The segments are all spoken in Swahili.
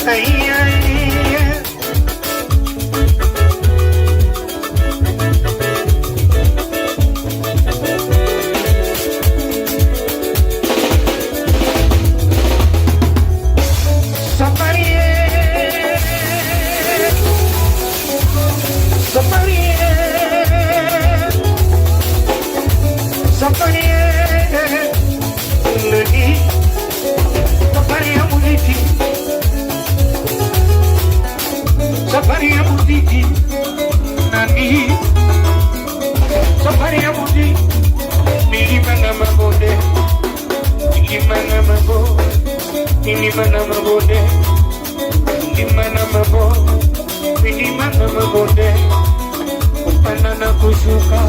Ay, ay, ay. muziki nani, safari ya muziki, milima na mabonde, milima na mabonde, milima na mabonde, milima na mabonde, milima na mabonde, kupanda na kushuka,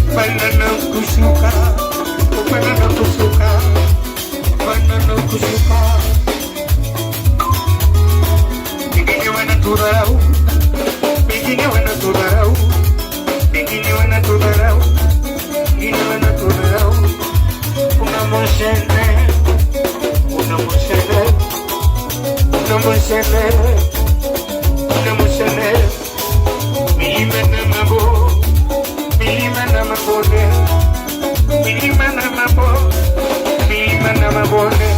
kupanda na kushuka, kupanda na kushuka, kupanda na kushuka. Wengine wanatudharau, wengine wanatudharau, wengine wanatudharau, wengine wanatudharau. Kuna moshene, kuna moshene, kuna moshene, kuna moshene. Milima na mabonde, milima na mabonde, milima na mabonde, milima na mabonde.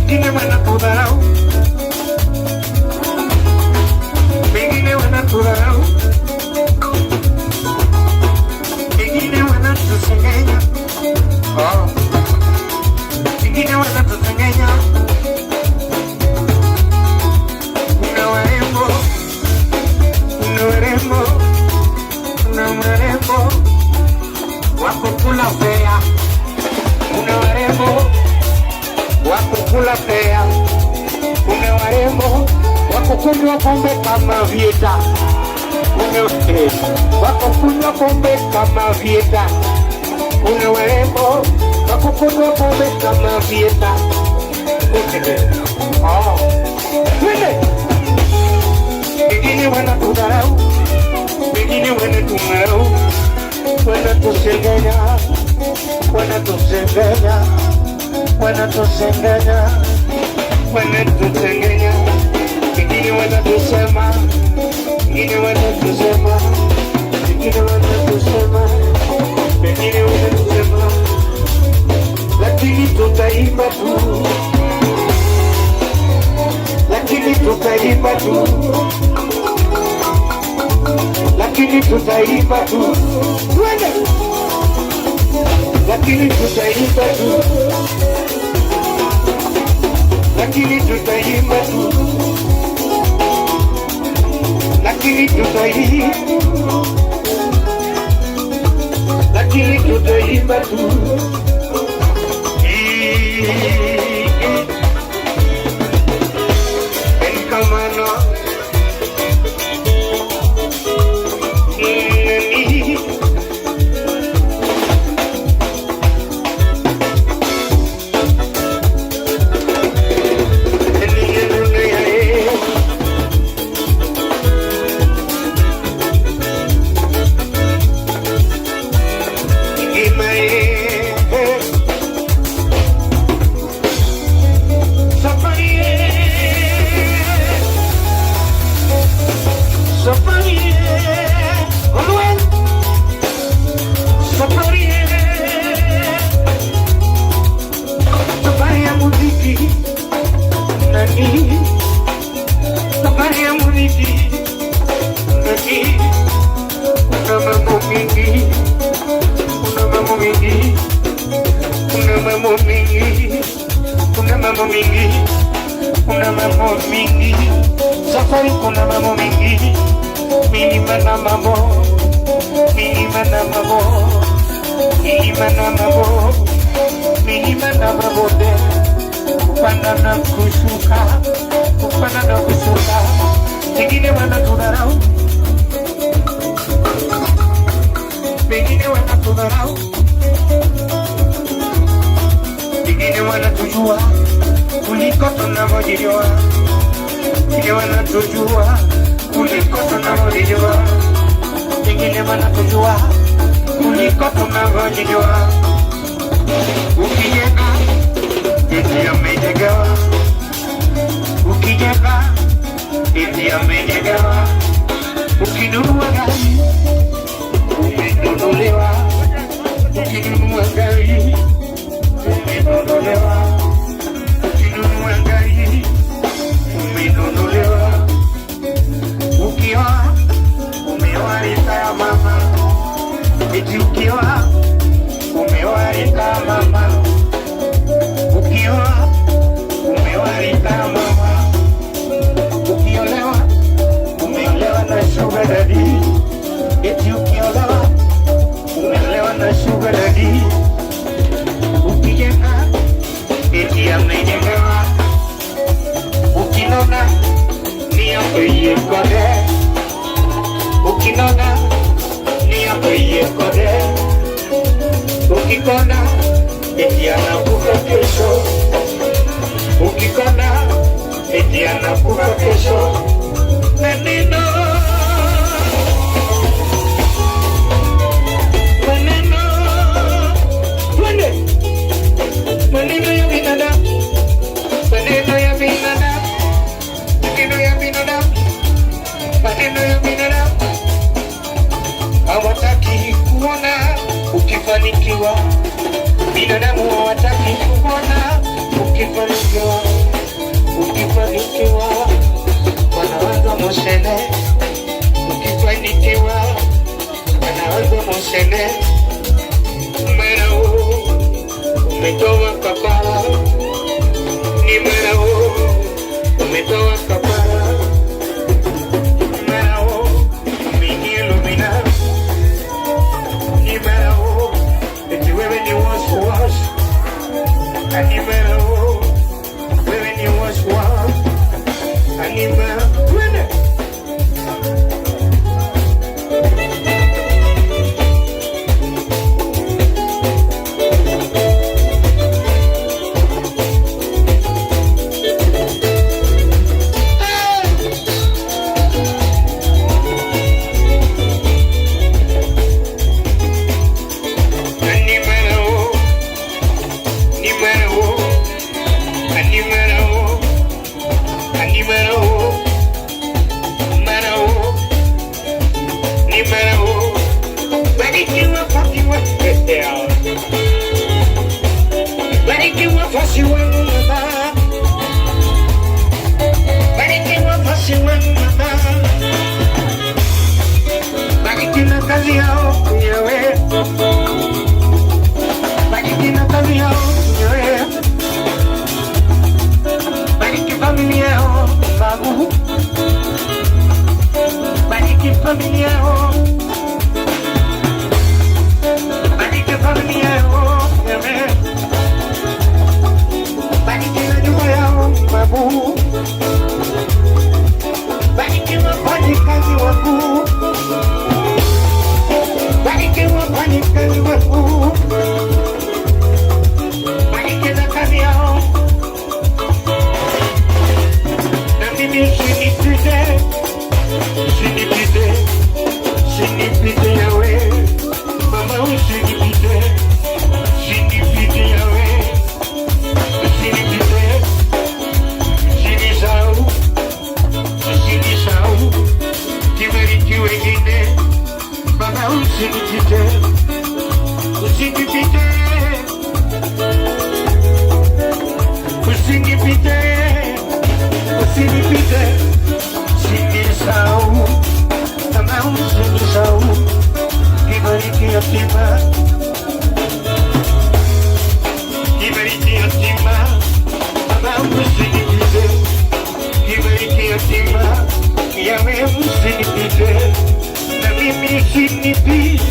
Wengine wanatudharau, wengine wanatudharau, wengine wanatusengenya, oh. Wengine wanatusengenya. Kuna warembo, kuna warembo, kuna warembo wako kula fea, kuna warembo wako kula fea, kuna warembo wako kunywa pombe kama vieta, kuna wako kunywa pombe kama vieta, kuna warembo wako kunywa pombe kama vieta. Oh. Twende. Wengine wanatudharau, wengine wanatudharau, wanatusengenya, wanatusengenya, wanatusengenya, wanatusengenya, wengine wanatusema, wengine wanatusema, wengine wanatusema, wengine wanatusema, lakini tutaimba tu, lakini tutaimba tu, lakini tutaimba tu, twende, lakini tutaimba tu, lakini tutaimba tu, lakini tutaimba, lakini tutaimba tu. Eh, eh. Enkamano. Nani. Safari ya muziki nani, safari ya muziki nani, kuna mambo mingi, kuna mambo mingi, kuna mambo mingi, kuna mambo mingi, kuna mambo mingi, safari kuna mambo mingi, milima na mambo, milima na mambo, milima na mambo, milima na mabonde, kupanda na kushuka, kupanda na kushuka, wengine wanatudharau, wengine wanatudharau, wengine wanatujua kuliko tunavyojijua, wengine wanatujua kuliko tunavyojijua, wengine wanatujua kuliko tunavyojijua. Ukijenga eti amejengewa, ukijenga eti amejengewa, ukinunua gari umenunuliwa, ukinunua gari umenunuliwa, ukinunua gari umenunuliwa, ukioa umeoa rika ya mama, eti ukioa umeoa rika ya mama, ukiwa umeoa rika ya mama. Ukinona niambie kode, ukinona niambie kode, ukikona eti anakufa kesho, ukikona eti anakufa kesho. Maneno maneno, twende, maneno ya binadamu, maneno ya binadamu, maneno ya binadamu, maneno ya binadamu, hawataki kuona ukifanikiwa. Binadamu hawataki kuona ukifanikiwa, ukifanikiwa wanawaza moshene, ukifanikiwa wanawaza moshene. Mara umetoa kafara, ni mara umetoa kafara, mara umeingia Illuminati, ni mara eti wewe ni wash wash, ni mara wewe ni wash wash, ni mara twende. Ni mara ni mara ni mara ni mara mara ni mara barikiwa fakiwa barikiwa fasi wangu mama, barikiwa fasi wangu mama, bariki na kazi yao nyewe, bariki na kazi yao nyewe, bariki familia yao babu, bariki familia yao, bariki familia yao nyewe, bariki na nyumba yao babu, bariki wafanyikazi wangu, bariki wafanyikazi wangu, bariki na kazi yao, na mimi usinipite, usinipite, usinipite yawe, mama usinipite, usinipite yawe, usinipite, usinisahau, usinisahau, kibariki wengine, baba usinipite, usinipite, usinipite, usinipite, usinisahau, mama usinisahau, kibariki yatima, kibariki yatima, baba usinipite, kibariki yatima, yawe usinipite, na mimi usinipite,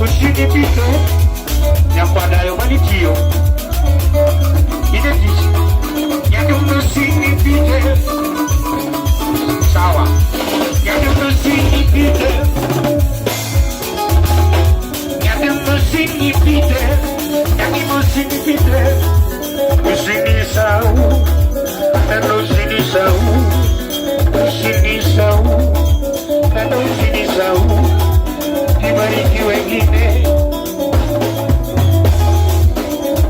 usinipite, nyakwadayo manitiyo, idetishi, yaani usinipite, sawa, yaani usinipite, yaani usinipite, yaani usinipite, usinisahau, neno usinisahau, usinisahau, neno usinisahau, kibariki wengine,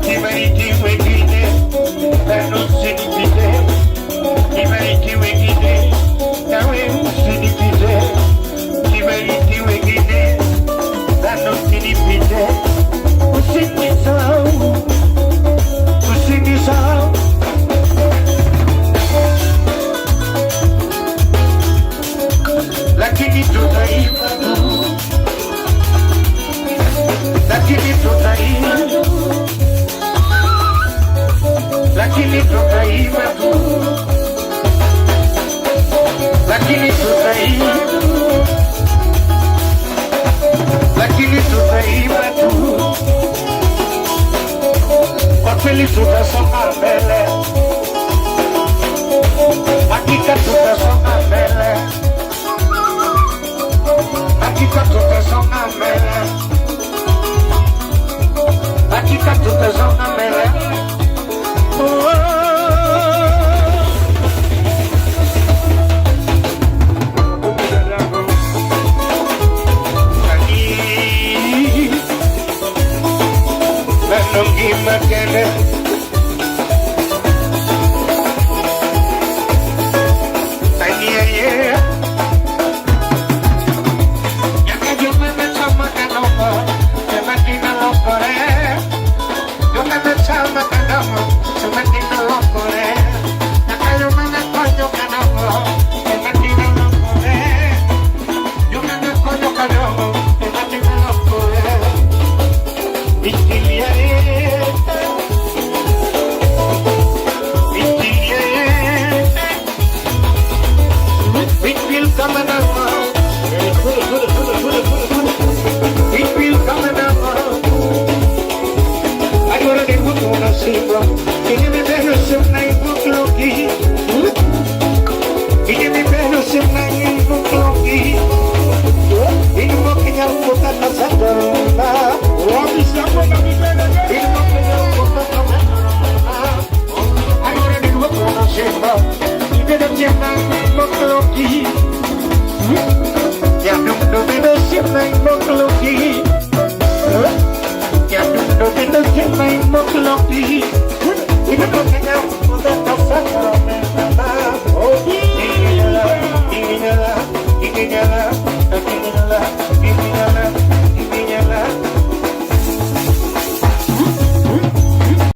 kibariki wengine, neno usinipite, kibariki wengine, nawe usinipite, kibariki wengine, neno usinipite, usinisahau, usinisahau,